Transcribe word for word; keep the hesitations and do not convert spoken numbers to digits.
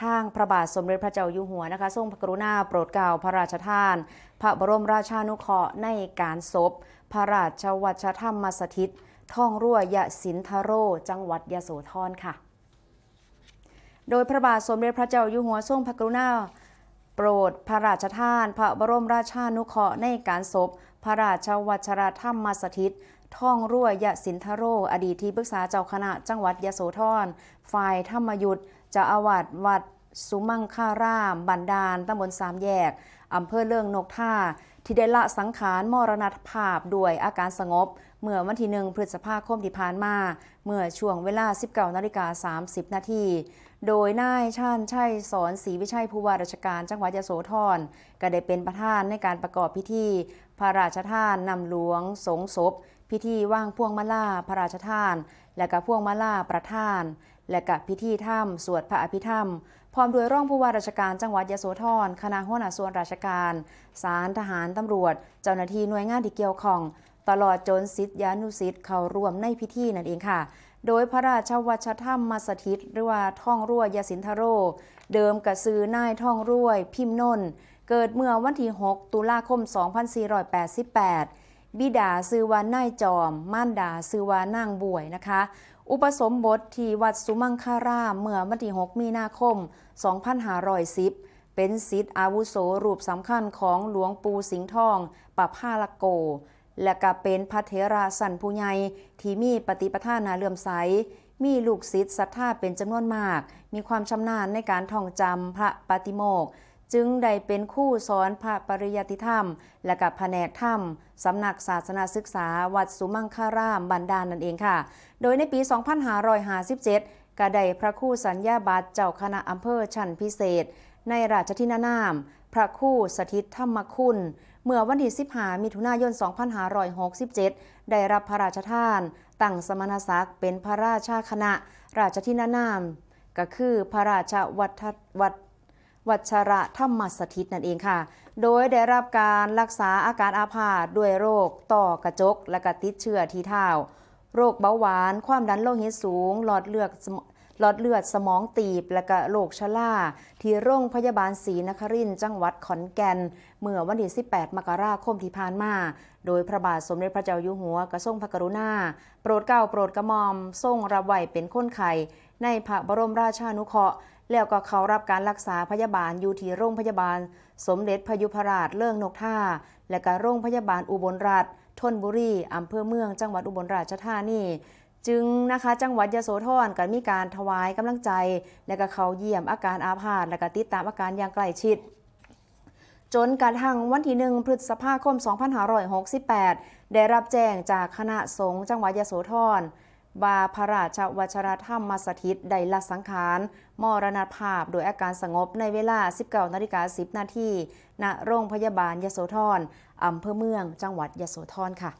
ทางพระบาทสมเด็จพระเจ้าอยู่หัวนะคะ ทรงพระกรุณาโปรดเกล้าพระราชทาน พระบรมราชานุเคราะห์ในการศพ พระราชวัชรธรรมสถิต ทองรัวยสินทโร จังหวัดยโสธรค่ะ โดยพระบาทสมเด็จพระเจ้าอยู่หัวทรงพระกรุณาโปรดพระราชทาน พระบรมราชานุเคราะห์ในการศพ พระราชวัชรธรรมสถิต ทองรัวยสินทโร อดีตที่ปรึกษาเจ้าคณะจังหวัดยโสธร ฝ่ายธรรมยุต เจ้าอาวาสวัดสุมังคาราม บ้านด่าน ตำบลสามแยก อำเภอเริงนกทา ที่ได้ละสังขารมรณภาพด้วยอาการสงบ เมื่อวันที่หนึ่งพฤษภาคมที่ผ่านมา เมื่อช่วงเวลา สิบเก้านาฬิกาสามสิบนาที โดยนายชาญชัย สอนศรีวิชัย ผู้ว่าราชการจังหวัดยโสธร ก็ได้เป็นประธานในการประกอบพิธี พระราชทานน้ำหลวงสงศพ พิธีวางพวงมาลาพระราชทาน และก็พวงมาลาประธาน และก็พิธีธรรมสวดพระอภิธรรม พร้อมด้วยรองผู้ว่าราชการจังหวัดยโสธร คณะหัวหน้าส่วนราชการ ศาล ทหาร ตำรวจ เจ้าหน้าที่หน่วยงานที่เกี่ยวข้อง ตลอดจนศิษยานุศิษย์เข้าร่วมในพิธีนั่นเองค่ะ โดยพระราชวัชรธรรมสถิต หรือว่าทองรัวยสินทโร เดิมกะชื่อนายทองรัวย พิมพ์นนท์ เกิดเมื่อวันที่หกตุลาคมสองพันสี่ร้อยแปดสิบแปด บิดาชื่อว่านายจอม มารดาชื่อว่านางบวยนะคะ อุปสมบทที่วัดสุมังคารามเมื่อวันที่หกมีนาคมสองพันห้าร้อยสิบ เป็นศิษย์อาวุโสรูปสำคัญของหลวงปู่สิงห์ทอง ปะพาลโก และก็เป็นพระเถระชั้นผู้ใหญ่ที่มีปฏิปทาน่าเลื่อมใส มีลูกศิษย์ศรัทธาเป็นจำนวนมาก มีความชำนาญในการท่องจำพระปาฏิโมกข์ จึงได้เป็นครูสอนพระปริยัติธรรม และกับแผนกธรรม สำนักศาสนศึกษาวัดสุมังคารามบ้านด่านนั่นเองค่ะ โดยในปี สองพันห้าร้อยห้าสิบเจ็ด ก็ได้พระครูสัญญาบัตรเจ้าคณะอำเภอชั้นพิเศษ ในราชทินนาม พระครูสถิตธรรมคุณ เมื่อวันที่ สิบห้ามิถุนายนสองพันห้าร้อยหกสิบเจ็ด ได้รับพระราชทานตั้งสมณศักดิ์เป็นพระราชาคณะราชทินนาม ก็คือพระราชวัชรวัชวัชรธรรมสถิตนั่นเองค่ะ โดยได้รับการรักษาอาการอาพาธด้วยโรคต้อกระจก และก็ติดเชื้อที่เท้า โรคเบาหวาน ความดันโลหิตสูง หลอดเลือดสม- หลอดเลือดสมองตีบ และก็โรคชรา ที่โรงพยาบาลศรีนครินทร์ จังหวัดขอนแก่น เมื่อวันที่ สิบแปดมกราคมที่ผ่านมา โดยพระบาทสมเด็จพระเจ้าอยู่หัวกระทรงพระกรุณา โปรดเกล้าโปรดกระหม่อม ทรงรับไว้เป็นคนไข้ในพระบรมราชานุเคราะห์ แล้วก็เข้ารับการรักษาพยาบาลอยู่ที่โรงพยาบาลสมเด็จพระยุพราชเริงนกทา และก็โรงพยาบาลอุบลรัตน์ธนบุรี อำเภอเมือง จังหวัดอุบลราชธานี จึงนะคะ จังหวัดยโสธรก็มีการถวายกำลังใจ และก็เข้าเยี่ยมอาการอาพาธ และก็ติดตามอาการอย่างใกล้ชิด จนกระทั่งวันที่หนึ่งพฤษภาคมสองพันห้าร้อยหกสิบแปด ได้รับแจ้งจากคณะสงฆ์จังหวัดยโสธร ว่าพระราชวัชรธรรมสถิตได้ละสังขารมรณภาพโดยอาการสงบในเวลา สิบเก้านาฬิกาสิบนาที ณ โรงพยาบาลยโสธร อำเภอเมือง จังหวัดยโสธรค่ะ